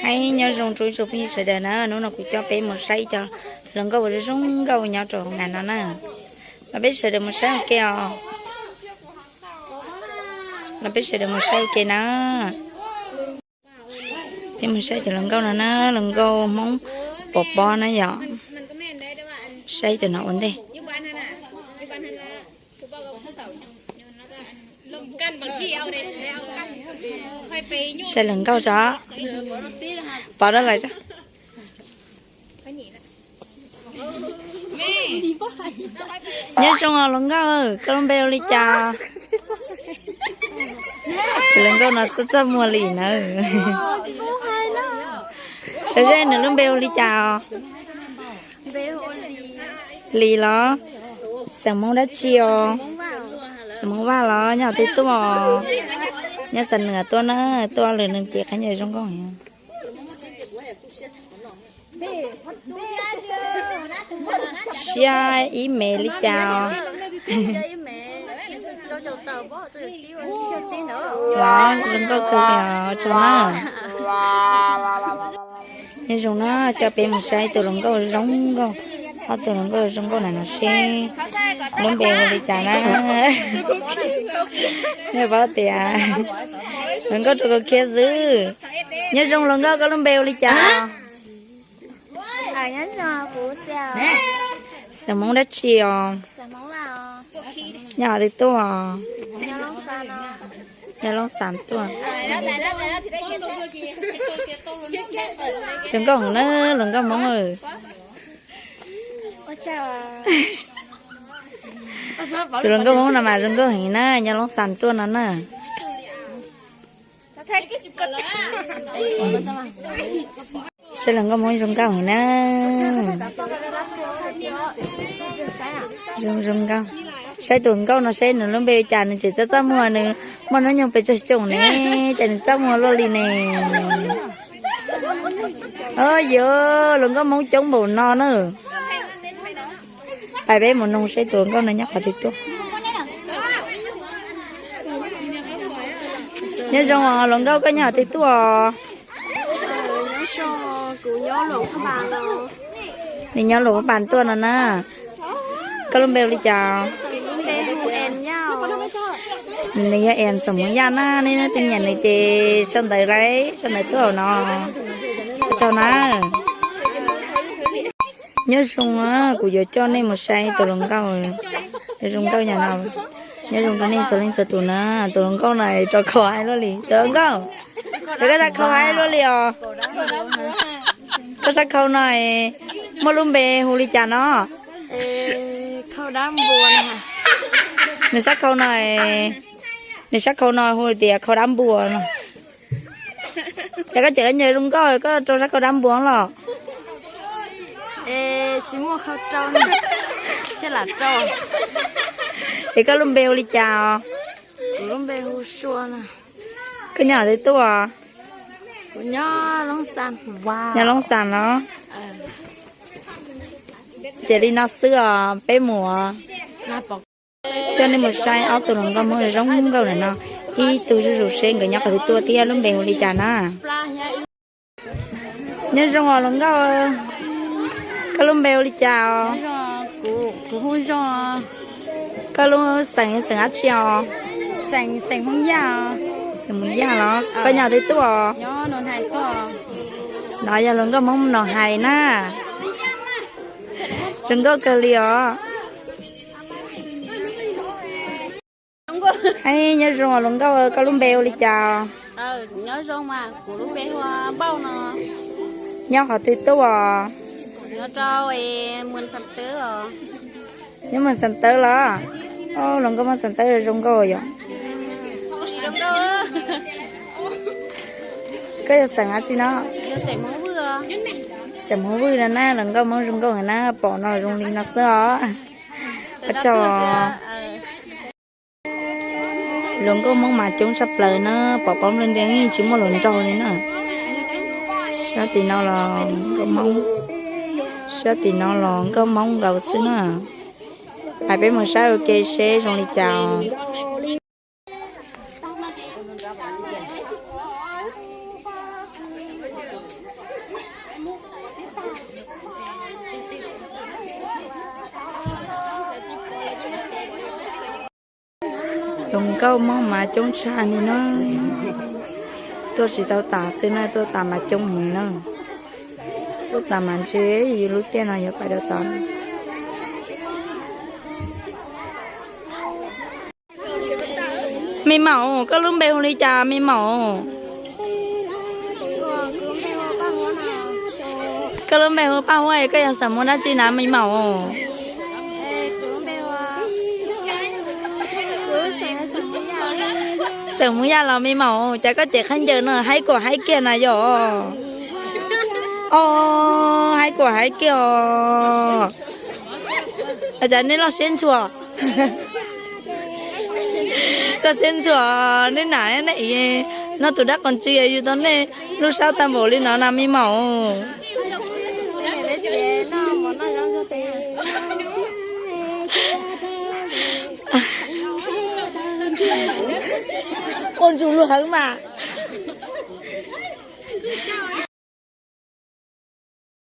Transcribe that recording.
Hais nyob zoo rau ib tsoom phooj ywg sawv daws na, hnub no kuv coj peb mus saib cov hluas nkauj zoo zoo nkauj nyob rau hauv nram no na. Los peb sawv daws mus saib ua ke os. Los peb sawv daws mus saib ua ke na. Peb mus saib cov hluas nkauj no na, hluas nkauj Hmoob Pov Pob na yom. Saib tus no ua ntej. Saib hluas nkauj tso. Pov dab lais tso. Nyob zoo os hluas nkauj, koj lub npe hu li cas? Tus hluas nkauj no txaj txaj muag li na. Saib seb nws lub npe hu li cas os? Lis los? Xeem Hmoob dab tsi os? Xeem Hmoob Vaj los nyob qhov twg tuaj? Nyob Xam Nuam tuaj na, tuaj lwm nws ces qhov ncauj zoo nkauj. Siab ib mev li cas os? Los zoo nkauj kawg li os, tsaug na. Nyob zoo na, coj peb mus saib tus hluas nkauj zoo nkauj, ob tug hluas nkauj zoo nkauj na no seb lub npe hu li cas na. Nej paub tias hluas nkauj rau kaus khiab xwb. Nyob zoo hluas nkauj, koj lub npe hu li cas? Xeem Hmoob dab tsi os? Nyob qhov twg tuaj? Nyob Loob Xas tuaj. Zoo nkauj heev na, hluas nkauj Hmoob. Tus hluas nkauj Hmoob no mas zoo nkauj heev na, nyob Loob Xas tuaj no na. Saib hluas nkauj Hmoob zoo nkauj heev na. Zoo zoo nkauj. Saib tus nkauj no seb nws lub npe cas, nws tseem txaj txaj muag, nws muaj hnub nyoog pes tsawg xyoo ne, cas nws txaj muag luaj li ne. Au yog, hluas nkauj Hmoob coob npaum no na. Pais peb mus noog seb tus hluas nkauj no nyob qhov twg tuaj. Nyob zoo os hluas nkauj, koj nyob qhov twg tuaj? Nws nyob Luam Phab Npas tuaj no na. Koj lub npe hu li cas? Nws yog Ees Xeem Hmoob Yaj na, nej leej twg nyiam nws ces sau ntawv lauj, sau ntawv tuaj hauv no. Ua tsaug na. Nyob zoo, kuv yuav coj nej mus saib tus hluas nkauj zoo nkauj nyab no. Nyob zoo rau nej txhua leej txhua tus na. Tus hluas nkauj no rau khau haib luaj li. Tus hluas nkauj, koj sab khau haib luaj li os. Koj sab khau no muaj lub npe hu li cas no? Nws sab khau no, nws sab khau no hu tias khau dab npua no. Ces koj cem koj nyiam zoo nkauj koj rau sab khau dab npua los? Tsis muaj khau rau thiaj lam rau. Es koj lub npe hu li cas os? Koj nyob qhov twg tuaj? Nyob Loob Xas los? Ces li no xwb os, peb mus. Coj nej mus saib ob tug hluas nkauj Hmoob zoo nkauj ntawm no, ib tug zuj zus seb nkawd nyob qhov twg tuaj thiab lub npe hu li cas na. Nyob zoo os hluas nkauj, koj lub npe hu li cas os? Koj lub xeem, xeem dab tsi os? Xeem Hmoob Yaj los? Koj nyob qhov twg tuaj os? No yog hluas nkauj Hmoob Noo Hais na. Zoo nkauj kawg li os. Nyob zoo hluas nkauj, koj lub npe hu li cas? Nyob qhov twg tuaj os? Nyob Moos Xas Tawb los? Hluas nkauj Moos Xas Tawb zoo nkauj yom. Koj yog xeem dab tsi no? Xeem Hmoob Vwj no na, hluas nkauj Hmoob zoo nkauj na, pom no zoo li no xwb os. Ua tsaug. Hluas nkauj Hmoob mas coob tshaj plaws na, pom pom nplej nti yeej tsis muaj hluas nraug li na. Sab tim no los nkauj Hmoob, sab tim no los nkauj Hmoob nkaus xwb na. Hais peb mus saib ua ke seb zoo li cas. Zoo nkauj mog mas coob tshaj li na. Tuaj tsis tau tas xwb na, tuaj tas mas coob heev na. Tuaj tas mas ntshe yus lub tiaj no yuav pais dua tod. Me maum, koj lub npe hu li cas me maum? Koj lub npe hu Paj Huab, koj yog xeem Hmoob dab tsi na me maum? Xeem Hmoob Yaj los me maum, cas koj cev khaub ncaws no haib kuam haib kiag na yom? Os, haib kuam haib kiag os. Cas nej loj siab ntxhua, loj siab ntxhua, nej nam nej, no tus dab qos ntsis yus tau nej lub sab tag npaum li no na me maum. Quaj ntsus lug hawv mas.